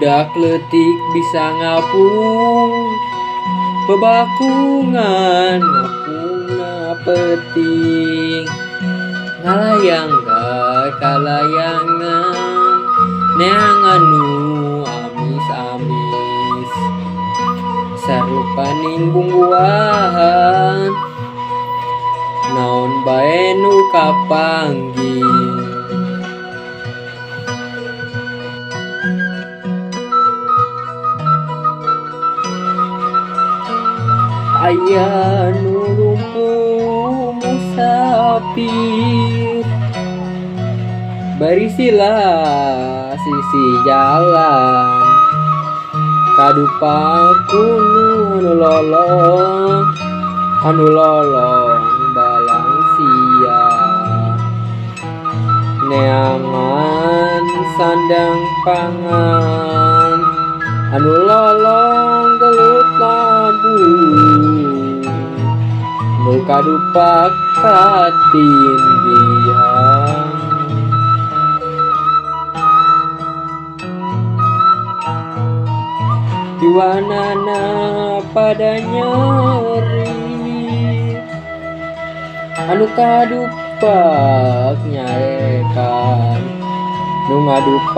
Budak leutik bisa ngapung bebakungan ngapungna peuting ngalayang kalayangan neangan nu amis-amis sarupaning bungbuahan naon bae nu kapanggih. Aya nu lumpuh musafir bari sila sisi jalan kadupak ku nu anu lolong balang sia neangan sandang pangan anu lolong gelut labu nu kadupak katindihan. Diwanana pada nyeri anu kadupak nyarekan nu ngadupak.